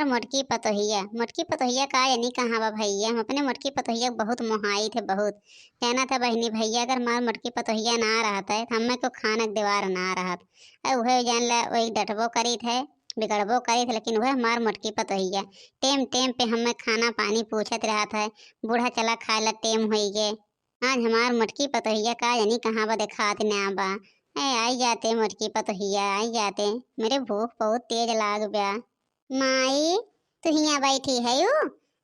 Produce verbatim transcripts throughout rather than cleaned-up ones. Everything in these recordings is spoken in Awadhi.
मोटकी पतोहिया, मोटकी पतोहिया का जानी कहाँ बा भइया, हम अपने मोटकी पतोहिया के बहुत मोहाइत है, बहुत। जानत है बहिनी भइया, अगर हमार मोटकी पतोहिया ना रहत है, तो हमें को खाना के दीवार ना रहत। अरे उहे जान ला, वही डटबो करीत है, बिगड़बो करीत है, लेकिन उहे हमार मोटकी पतोहिया टेम टेम पे हमें खाना पानी पूछत रहत है। बूढ़ा चला खाए ला टेम होई गे। आज हमार मोटकी पतोहिया का जानी कहाँ बा, देखात ना बा। ए, आई जाते मोटकी पतोहिया, आई जाते, मेरे भूख बहुत तेज लाग बा। माई, तू हियाँ बैठी है यू?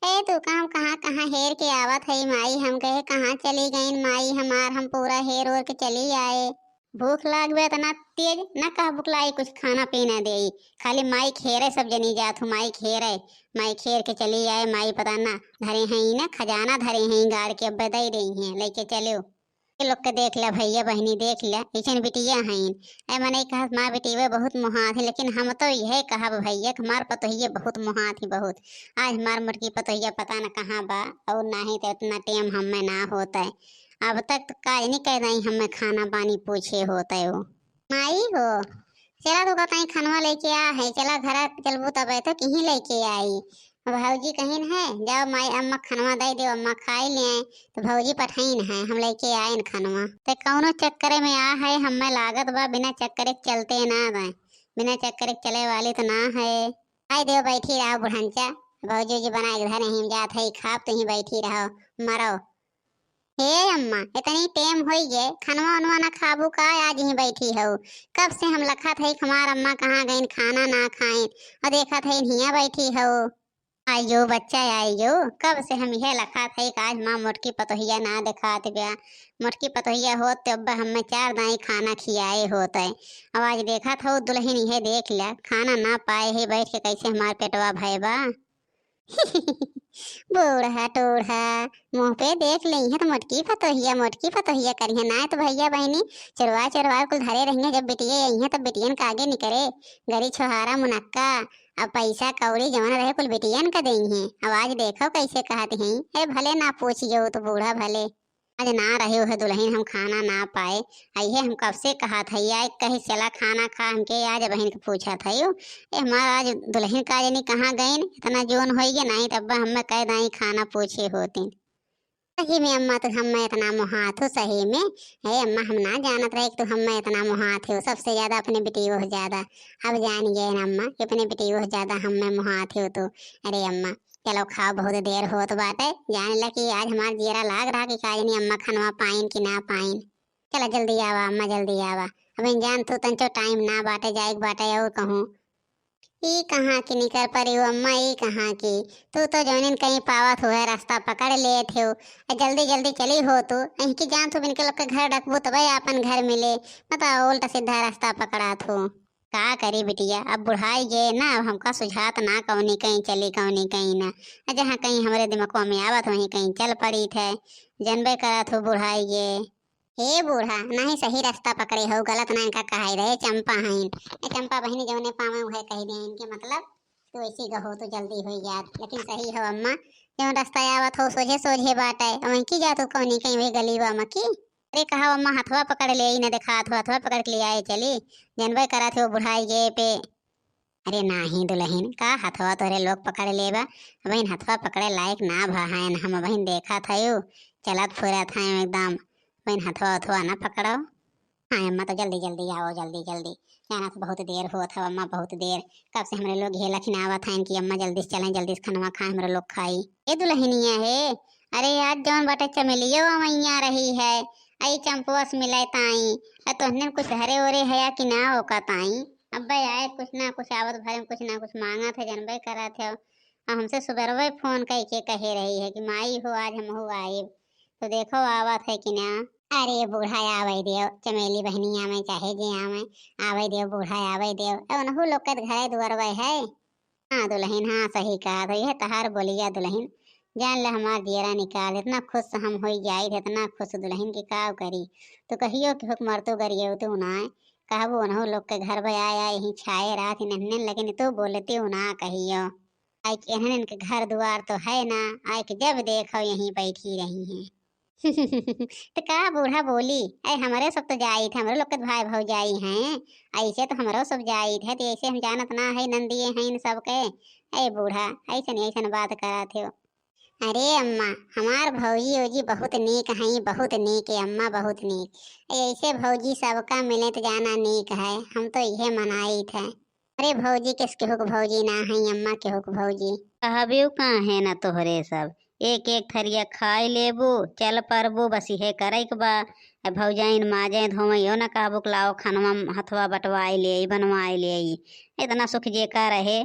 ए, तू काम कहाँ कहाँ हेर के आवत है माई, हम कहे कहाँ चली गईन माई हमार, हम पूरा हेर ओर के चली आए। भूख लाग बा इतना तेज, ना कह भुखलाई कुछ खाना पीना देई, खाली माई खेरे सब जनी जात हूँ, माई खेरे, माई खेर के चली आए, माई पता ना धरे हैं ना खजाना धरे हैं गाड़ के, अब्बे दे रही हैं, लेके चलो। ये लोग के देख ले भइया बहिनी, देख ले, ऐसन बिटिया हईन। ए मनई कहत माँ बिटिया बहुत मोहात है, लेकिन हम तो यह कहब भइया कि हमार पतोहिया बहुत मोहात ही बहुत। आज हमार मोटकी पतोहिया पता न कहाँ बा, और ना ही तो इतना टेम हमें ना होता है। अब तक तो काज नहीं कह रही, हमें खाना पानी पूछे होता है वो। माई हो, चला तो कहता है खनवा लेके आ है, चला घर चलबू तब तो कहीं लेके आई। भौजी कहिन है, "जाओ माई, अम्मा खनवा दे दो, अम्मा खाई ले आए।" तो भौजी पठाइन है, हम लेके आइन खनवा। ते कौनो चक्कर में आ है, हमें लागत बा बिना चक्कर के चलते ना बा, बिना चक्कर के चले वाली तो ना है। आई देव, बैठी रहो बुढ़ंचा, भौजी जी बना के धरे ही जात है, खाब तुही बैठी रहो, मरो। हे अम्मा, इतनी टेम होई गे, खनवा उनवा ना खाबू का? आज ही बैठी हो, कब से हम लखत है हमार अम्मा कहाँ गईन, खाना ना खाइन, और देखत है हियाँ बैठी हो। आइयो बच्चा, आइयो, कब से हम यह लखत है कि आज माँ मोटकी पतोहिया ना देखात बा। मोटकी पतोहिया होत तो अब हमें चार दाई खाना खियाए होत है। अब आज देखत हो दुल्हन, यह देख लिया, खाना ना पाए है, बैठ के कैसे हमार पेटवा भय बा। बूढ़ा टूढ़ा मुँह पे देख लेइहें तो मोटकी पतोहिया, मोटकी पतोहिया करिहें, ना तो भइया बहिनी चोरवा चोरवा कुल धरे रहिहें, जब बिटिये अइहें तब बिटियन का आगे निकरे, गरी छोहारा मुनक्का, अब पैसा कौड़ी जवन रहे कुल बिटियन का देइहें। अब आज देखो कैसे कहत हैं, ए भले ना पूछ जो तो बूढ़ा भले। आज ना रहे उहे दुल्हन, हम खाना ना पाए। अइहे हम कब से कहत हई, आए कहे चला खाना खा, हमके आज बहिन के पूछत हई। ए हमार आज दुल्हन का जानी कहाँ गईन, इतना जोन होई गे, नाहीं तब हमें कह दाई खाना पूछे होतिन। सही में अम्मा तू हमें इतना मोहात हो, सही में। हे अम्मा हम ना जानत रहे कि तू हमें इतना मोहात हो, सबसे ज्यादा अपने बिटियो से ज्यादा। अब जान गए ना अम्मा कि अपने बिटियो से ज्यादा हमें मोहात हो तू। अरे अम्मा चलो खाओ, बहुत देर होत बाटे, जान ला कि आज हमार जियरा लाग रहा कि का जानी अम्मा खनवा पाइन कि ना पाइन। चला जल्दी आवा अम्मा, जल्दी आवा, अब इन जान तू तंचो टाइम ना बाटे, जाए के बाटे और कहूँ। ई कहाँ की निकर परी हो अम्मा, ई कहाँ की? तू तो जौनिन कहीं पावत हो है रास्ता पकड़ लेत हो, आ जल्दी जल्दी चली हो तू, इनकी जान तू इनके लोग के घर डकबू तबे आपन घर मिले, बताओ उल्टा सीधा रास्ता पकड़ात हो। का करी बिटिया, अब बुढ़ाई गए ना, अब हमका सुझात ना कौनी कहीं चली कौनी कहीं ना। आ जहाँ कहीं हमरे दिमगवा में आवत वहीं कहीं चल पड़ीत है। जनबे करत हो बुढ़ाई गए। हे बूढ़ा, नाही सही रास्ता पकड़े हो, गलत ना इनका कहाई रहे, चंपा हईन। ए चंपा बहिनी जौने पावे उहे कही दे इनके, मतलब तू ऐसी गहो तो जल्दी हो जात, लेकिन सही हो अम्मा, जौन रास्ता आवत हो सोझे सोझे बाटे, अब वहीं की जात हो कौनी कहीं वही गली बा मकी। अरे कहा अम्मा हथवा पकड़ ले, ई न देखात हो, हथवा पकड़ के ले आए चली, जनबे करत हो बुढ़ाई गे पे। अरे नाही दुल्हन, का हथवा तोहरे लोग पकड़ लेबा? अबहिन हथवा पकड़े लायक ना भा हयन, हम अबहिन देखत हयू, चलत फुरत हयू एकदम, अबहिन हथवा उथवा ना पकड़ो। हाँ अम्मा, तो जल्दी जल्दी आओ, जल्दी जल्दी, जाना तो बहुत देर होत हव अम्मा, बहुत देर, कब से हमरे लोग घेला खिनावत हयन कि अम्मा जल्दी से चलें, जल्दी से खनवा खाएं, हमरे लोग खाई। ए दुल्हनिया हे, अरे आज जौन बाटे चमेलियो अवैया रही है, आई चंपुआ से मिले ताई, आ तोहने कुछ धरे ओरे हया कि ना ओका ताई? अब्बे आए कुछ ना कुछ आवत भरे में कुछ ना कुछ मांगत है, जनबे करत है। आ हमसे सुबेरवे फोन कई के कहे रही है कि माई हो आज हमहू आइब। तो देखो आवत है कि ना। अरे बूढ़ा आवे देव, चमेली बहनी आवे चाहे जे आवे, आवे देव बूढ़ा आवे देव। ए उनहू लोग के घरे दुआरवे है। हाँ दुल्हन, हाँ सही कहत हो, यह तहार बोलिया दुल्हन। जान ले हमार जियरा निकाल, इतना खुश हम होई जाई, इतना खुश दुल्हन के का करी। तो कहियो कि हुक मरतो गरियो तू ना, कहबो उनहू लोग के घर पे आया यहीं छाए रात ही नन्हन, लेकिन तू बोलती हूँ ना कहियो। आई के एहनन के घर दुआर तो है ना, आई के जब देखो यहीं बैठी रही हैं। तो का बूढ़ा बोली, ऐ हमरे सब तो जाइत है, हमरे लोग के भाई भौजाई हैं, ऐसे तो हमरो सब जाइत है, तो ऐसे हम जानत ना है नंदिये हैं इन सबके, ए बूढ़ा, ऐसन ऐसन बात करत हो। अरे अम्मा, हमार भौजी ओजी बहुत नीक हई, बहुत नीक है अम्मा, बहुत नीक। ऐसे भौजी सबका मिले त जाना नीक है, हम तो इहे मनाइत है। अरे भौजी किस केहू के भौजी ना हई अम्मा, केहू के भौजी। कहबेउ काहे ना तोहरे सब, एक एक थरिया खाई लेबू, चल परबू, बस इहे करे के बा। अब भौजाइन माजे धोवे यो ना कहबू कि लाओ खनवा हथवा बटवाई ले आई, बनवाई ले आई। इतना सुख जेका रहे।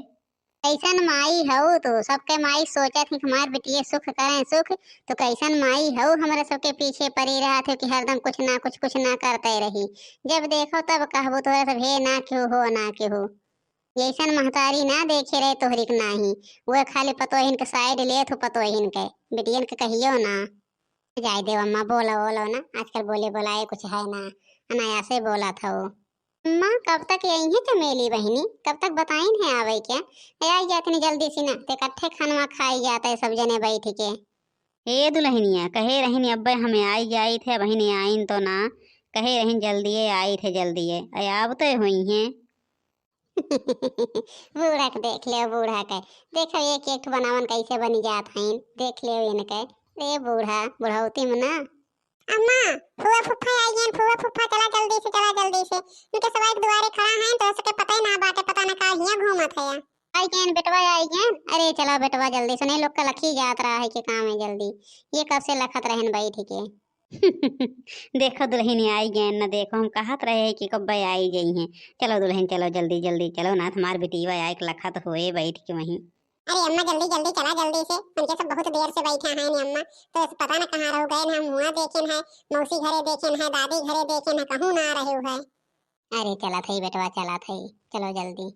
कैसन माई हऊ तू? सबके माई सोचत ही कि हमार बिटिये सुख करें सुख। तू कैसन माई हऊ? हमरे सबके पीछे पड़ी रहत हो कि हरदम कुछ ना कुछ, कुछ ना करते रही। जब देखो तब कहबू तोहरे सब हे ना केहू हो ना केहू। जैसन महतारी ना देखे रहे तोहरी के नाही। वो खाली पतोहिन के side लेत हो, पतोहिन के, बिटियन के कहियो ना। जाए देव अम्मा, बोलो बोलो ना, आजकल बोले बोलाए कुछ है ना, अनायासे बोलत हो। अम्मा, कब तक यही है चमेली बहिनी? कब तक बताइन है आवे के? ए, आई जात नी जल्दी सी ना, ते इकट्ठे खानवा खाई जात है सब जने बैठ के। ए दुल्हनिया, कहे रहिन अब्बे हमें आई जाइत है, बहिनी आइन तो ना, कहे रहिन जल्दिए आइत है, जल्दिए, ए, आब तो हुई हैं। बूढ़ा के देख ले, बूढ़ा के देखो, एक एक ठो बनावन कैसे बनी जात हईन, देख ले इनके। ए बूढ़ा, बुढ़ौती में ना। अम्मा, फुआ फुफ्फा आई गएन, फुआ फुफ्फा, चला जल्दी से, चला जल्दी से। इनके सवाई के दुआरे खड़ा हैं तो सबके पता ही ना बाटे, पता ना का हियाँ घूमत है। आई गएन बेटवा, आई गएन। अरे चला बेटवा जल्दी से, नहीं लोग का लखी जात रहा है कि काम है जल्दी। ये कब से लखत रहन बैठ के। देखो दुल्हन आई गएन न, देखो हम कहत रहे कि कब्बे आई गई हैं। चलो दुल्हन चलो जल्दी जल्दी चलो ना, तुम्हार बिटिया आए के लखत होए बैठ के वहीं। अरे अम्मा जल्दी जल्दी चला जल्दी से, उनके सब बहुत देर से बैठा हैं नी अम्मा, तो पता न कहाँ रह गए हैं। हम हुआ देखेन है, मौसी घरे देखेन है, दादी घरे देखेन है, कहूँ ना रहे है। अरे चला थई बेटवा, चला थई, चलो जल्दी।